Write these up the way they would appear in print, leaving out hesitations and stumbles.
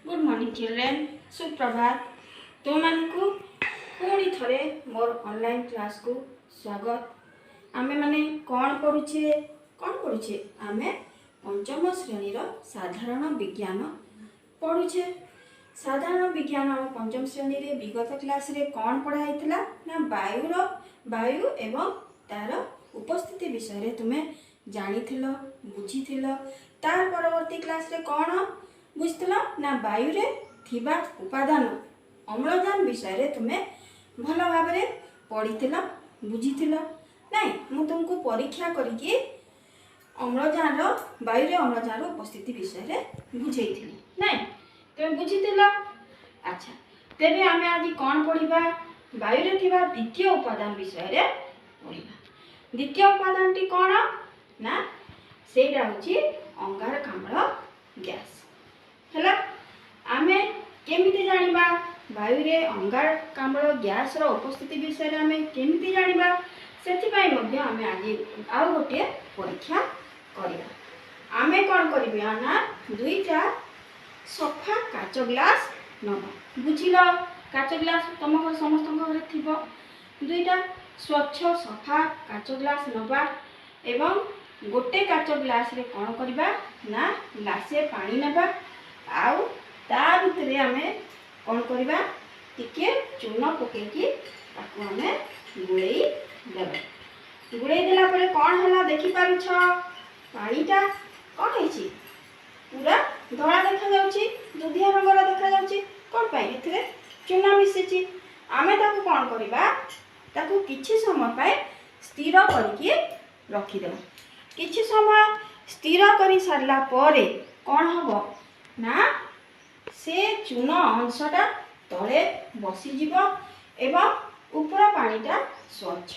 Good morning children, ସୁପ୍ରଭାତ। ତୁମମାନଙ୍କୁ ପୁଣି ଥରେ ମୋର ଅନଲାଇନ୍ କ୍ଲାସ୍କୁ ସ୍ୱାଗତ। ଆମେମାନେ କ'ଣ ପଢ଼ୁଛେ? କ'ଣ ପଢ଼ୁଛେ? ଆମେ ପଞ୍ଚମ ଶ୍ରେଣୀର ସାଧାରଣ ବିଜ୍ଞାନ ପଢ଼ୁଛେ। ସାଧାରଣ ବିଜ୍ଞାନ ଆମ ପଞ୍ଚମ ଶ୍ରେଣୀରେ ବିଗତ କ୍ଲାସ୍ରେ କ'ଣ ପଢ଼ା ହେଇଥିଲା ନା ବାୟୁ ଏବଂ ତାର ଉପସ୍ଥିତି ବିଷୟରେ ତୁମେ ଜାଣିଥିଲ, ବୁଝିଥିଲ। ତାର ପରବର୍ତ୍ତୀ କ୍ଲାସ୍ରେ କ'ଣ ବୁଝିଥିଲ ନା ବାୟୁରେ ଥିବା ଉପାଦାନ ଅମ୍ଳଜାନ ବିଷୟରେ ତୁମେ ଭଲ ଭାବରେ ପଢ଼ିଥିଲ, ବୁଝିଥିଲ। ନାଇଁ, ମୁଁ ତୁମକୁ ପରୀକ୍ଷା କରିକି ଅମ୍ଳଜାନର ବାୟୁରେ ଅମ୍ଳଜାନର ଉପସ୍ଥିତି ବିଷୟରେ ବୁଝେଇଥିଲି। ନାଇଁ, ତୁମେ ବୁଝିଥିଲ? ଆଚ୍ଛା, ତେବେ ଆମେ ଆଜି କ'ଣ ପଢ଼ିବା? ବାୟୁରେ ଥିବା ଦ୍ୱିତୀୟ ଉପାଦାନ ବିଷୟରେ ପଢ଼ିବା। ଦ୍ୱିତୀୟ ଉପାଦାନଟି କ'ଣ ନା ସେଇଟା ହେଉଛି ଅଙ୍ଗାରକାମ୍ଳ ଗ୍ୟାସ୍। ହେଲା, ଆମେ କେମିତି ଜାଣିବା ବାୟୁରେ ଅଙ୍ଗାରକାମ୍ଳ ଗ୍ୟାସ୍ର ଉପସ୍ଥିତି ବିଷୟରେ? ଆମେ କେମିତି ଜାଣିବା? ସେଥିପାଇଁ ମଧ୍ୟ ଆମେ ଆଜି ଆଉ ଗୋଟିଏ ପରୀକ୍ଷା କରିବା। ଆମେ କ'ଣ କରିବା ନା ଦୁଇଟା ସଫା କାଚ ଗ୍ଲାସ୍ ନେବା। ବୁଝିଲ? କାଚ ଗ୍ଲାସ୍ ତମ ଘରେ, ସମସ୍ତଙ୍କ ଘରେ ଥିବ। ଦୁଇଟା ସ୍ୱଚ୍ଛ ସଫା କାଚ ଗ୍ଲାସ୍ ନେବା ଏବଂ ଗୋଟେ କାଚ ଗ୍ଲାସ୍ରେ କ'ଣ କରିବା ନା ଗ୍ଲାସେ ପାଣି ନେବା ଆଉ ତା ଭିତରେ ଆମେ କ'ଣ କରିବା, ଟିକେ ଚୂନ ପକେଇକି ତାକୁ ଆମେ ଗୋଳେଇ ଦେବା। ଗୋଳେଇ ଦେଲା ପରେ କ'ଣ ହେଲା ଦେଖିପାରୁଛ? ପାଣିଟା କ'ଣ ହେଇଛି? ପୁରା ଧଳା ଦେଖାଯାଉଛି, ଦୁଧିଆ ରଙ୍ଗର ଦେଖାଯାଉଛି। କ'ଣ ପାଇଁ? ଏଥିରେ ଚୂନ ମିଶିଛି। ଆମେ ତାକୁ କ'ଣ କରିବା? ତାକୁ କିଛି ସମୟ ପାଇଁ ସ୍ଥିର କରିକି ରଖିଦେବା। କିଛି ସମୟ ସ୍ଥିର କରି ସାରିଲା ପରେ କ'ଣ ହେବ ନା ସେ ଚୂନ ଅଂଶଟା ତଳେ ବସିଯିବ ଏବଂ ଉପର ପାଣିଟା ସ୍ୱଚ୍ଛ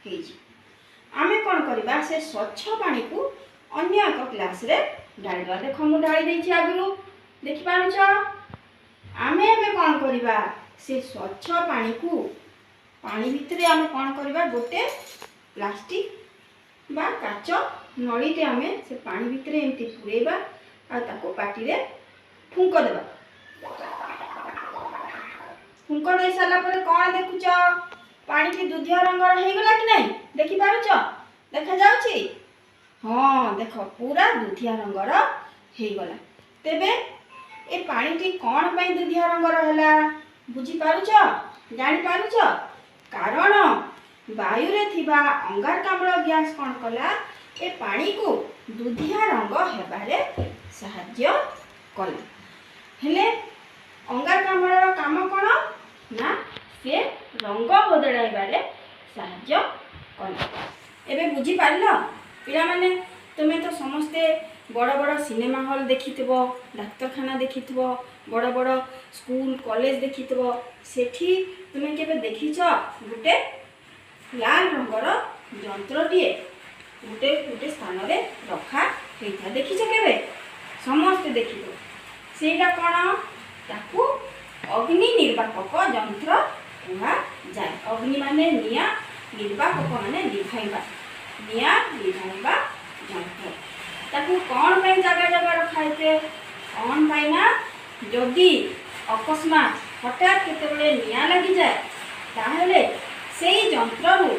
ହେଇଯିବ। ଆମେ କ'ଣ କରିବା? ସେ ସ୍ୱଚ୍ଛ ପାଣିକୁ ଅନ୍ୟ ଏକ ଗ୍ଲାସ୍ରେ ଢାଳିଦେବା। ଦେଖ, ମୁଁ ଢାଳି ଦେଇଛି ଆଗରୁ, ଦେଖିପାରୁଛ? ଆମେ ଏବେ କ'ଣ କରିବା? ସେ ସ୍ୱଚ୍ଛ ପାଣିକୁ, ପାଣି ଭିତରେ ଆମେ କ'ଣ କରିବା, ଗୋଟେ ପ୍ଲାଷ୍ଟିକ୍ ବା କାଚ ନଳୀଟେ ଆମେ ସେ ପାଣି ଭିତରେ ଏମିତି ପୂରେଇବା ଆଉ ତାକୁ ପାଟିରେ ଫୁଙ୍କ ଦେବା। ଫୁଙ୍କ ଦେଇ ସାରିଲା ପରେ କ'ଣ ଦେଖୁଛ? ପାଣିଟି ଦୁଧିଆ ରଙ୍ଗର ହେଇଗଲା କି ନାହିଁ? ଦେଖିପାରୁଛ? ଦେଖାଯାଉଛି? ହଁ, ଦେଖ, ପୁରା ଦୁଧିଆ ରଙ୍ଗର ହେଇଗଲା। ତେବେ ଏ ପାଣିଟି କ'ଣ ପାଇଁ ଦୁଧିଆ ରଙ୍ଗର ହେଲା? ବୁଝିପାରୁଛ? ଜାଣିପାରୁଛ? କାରଣ ବାୟୁରେ ଥିବା ଅଙ୍ଗାରକାମ୍ଳ ଗ୍ୟାସ୍ କ'ଣ କଲା? ଏ ପାଣିକୁ ଦୁଧିଆ ରଙ୍ଗ ହେବାରେ ସାହାଯ୍ୟ କଲା। ହେଲେ ଅଙ୍ଗାରକାମ୍ଳର କାମ କ'ଣ ନା ସେ ରଙ୍ଗ ବଦଳାଇବାରେ ସାହାଯ୍ୟ କଲା। ଏବେ ବୁଝିପାରିଲ ପିଲାମାନେ? ତୁମେ ତ ସମସ୍ତେ ବଡ଼ ବଡ଼ ସିନେମା ହଲ୍ ଦେଖିଥିବ, ଡାକ୍ତରଖାନା ଦେଖିଥିବ, ବଡ଼ ବଡ଼ ସ୍କୁଲ କଲେଜ ଦେଖିଥିବ। ସେଠି ତୁମେ କେବେ ଦେଖିଛ, ଗୋଟେ ଲାଲ ରଙ୍ଗର ଯନ୍ତ୍ରଟିଏ ଗୋଟେ ଗୋଟେ ସ୍ଥାନରେ ରଖା ହେଇଥାଏ? ଦେଖିଛ କେବେ? ସମସ୍ତେ ଦେଖିଥିବ। ସେଇଟା କ'ଣ? ତାକୁ ଅଗ୍ନି ନିର୍ବାପକ ଯନ୍ତ୍ର କୁହାଯାଏ। ଅଗ୍ନି ମାନେ ନିଆଁ, ନିର୍ବାପକ ମାନେ ଲିଭାଇବା, ନିଆଁ ଲିଭାଇବା ଯନ୍ତ୍ର। ତାକୁ କ'ଣ ପାଇଁ ଜାଗା ଜାଗା ରଖା ହେଇଥାଏ? କ'ଣ ପାଇଁ ନା ଯଦି ଅକସ୍ମାତ ହଠାତ୍ କେତେବେଳେ ନିଆଁ ଲାଗିଯାଏ, ତାହେଲେ ସେଇ ଯନ୍ତ୍ରରୁ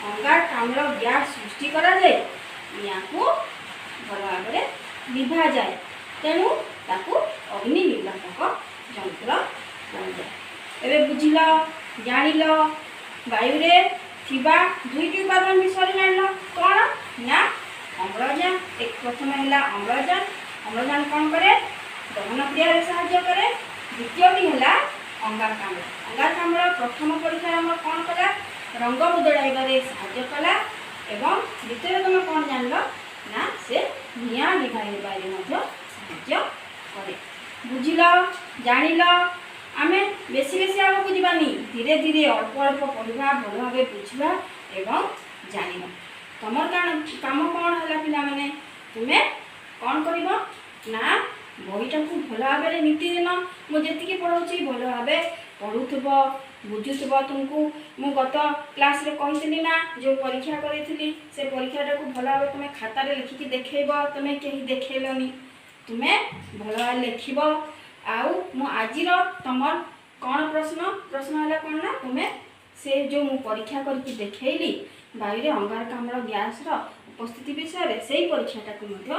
ଅଙ୍ଗାରକାମ୍ଳ ଗ୍ୟାସ୍ ସୃଷ୍ଟି କରାଯାଇ ନିଆଁକୁ ଭଲ ଭାବରେ ଲିଭାଯାଏ। ତେଣୁ ତାକୁ ଅଗ୍ନି ନିର୍ବାପକ ଯନ୍ତ୍ର କୁହାଯାଏ। ଏବେ ବୁଝିଲ, ଜାଣିଲ, ବାୟୁରେ ଥିବା ଦୁଇଟି ଉପାଦାନ ବିଷୟରେ ଜାଣିଲ। କ'ଣ ନା ଅମ୍ଳଜାନ। ଏକ ପ୍ରଥମେ ହେଲା ଅମ୍ଳଜାନ। ଅମ୍ଳଜାନ କ'ଣ କରେ? ଦହନ କ୍ରିୟାରେ ସାହାଯ୍ୟ କରେ। ଦ୍ୱିତୀୟଟି ହେଲା ଅଙ୍ଗାରକାମ୍ଳ। ଅଙ୍ଗାରକାମ୍ଳ ପ୍ରଥମ ପରୀକ୍ଷାରେ ଆମର କ'ଣ କଲା? ରଙ୍ଗ ବଦଳାଇବାରେ ସାହାଯ୍ୟ କଲା। ଏବଂ ଦ୍ୱିତୀୟରେ ତୁମେ କ'ଣ ଜାଣିଲ ନା ସେ ନିଆଁ ଲିଭାଇବାରେ ମଧ୍ୟ ସାହାଯ୍ୟ କରେ। ବୁଝିଲ, ଜାଣିଲ? ଆମେ ବେଶୀ ବେଶୀ ଆଗକୁ ଯିବାନି, ଧୀରେ ଧୀରେ ଅଳ୍ପ ଅଳ୍ପ ପଢ଼ିବା, ଭଲ ଭାବେ ବୁଝିବା ଏବଂ ଜାଣିବା। ତମର କାମ କ'ଣ ହେଲା ପିଲାମାନେ? ତୁମେ କ'ଣ କରିବ ନା ବହିଟାକୁ ଭଲ ଭାବରେ ନିତିଦିନ ମୁଁ ଯେତିକି ପଢ଼ଉଛି ଭଲ ଭାବେ ପଢ଼ୁଥିବ, ବୁଝୁଥିବ। ତୁମକୁ ମୁଁ ଗତ କ୍ଲାସ୍ରେ କହିଥିଲି ନା, ଯେଉଁ ପରୀକ୍ଷା କରିଥିଲି, ସେ ପରୀକ୍ଷାଟାକୁ ଭଲ ଭାବେ ତୁମେ ଖାତାରେ ଲେଖିକି ଦେଖେଇବ। ତୁମେ କେହି ଦେଖେଇଲନି। ତୁମେ ଭଲ ଭାବେ ଲେଖିବ। ଆଉ ମୁଁ ଆଜିର ତମର କ'ଣ ପ୍ରଶ୍ନ? ପ୍ରଶ୍ନ ହେଲା କ'ଣ ନା, ତୁମେ ସେ ଯେଉଁ ମୁଁ ପରୀକ୍ଷା କରିକି ଦେଖେଇଲି ବାୟୁରେ ଅଙ୍ଗାରକାମ୍ଳ ଗ୍ୟାସ୍ର ଉପସ୍ଥିତି ବିଷୟରେ, ସେଇ ପରୀକ୍ଷାଟାକୁ ମଧ୍ୟ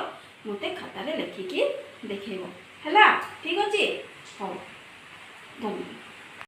ମୋତେ ଖାତାରେ ଲେଖିକି ଦେଖେଇବ। ହେଲା? ଠିକ୍ ଅଛି? ହଉ, ଧନ୍ୟବାଦ।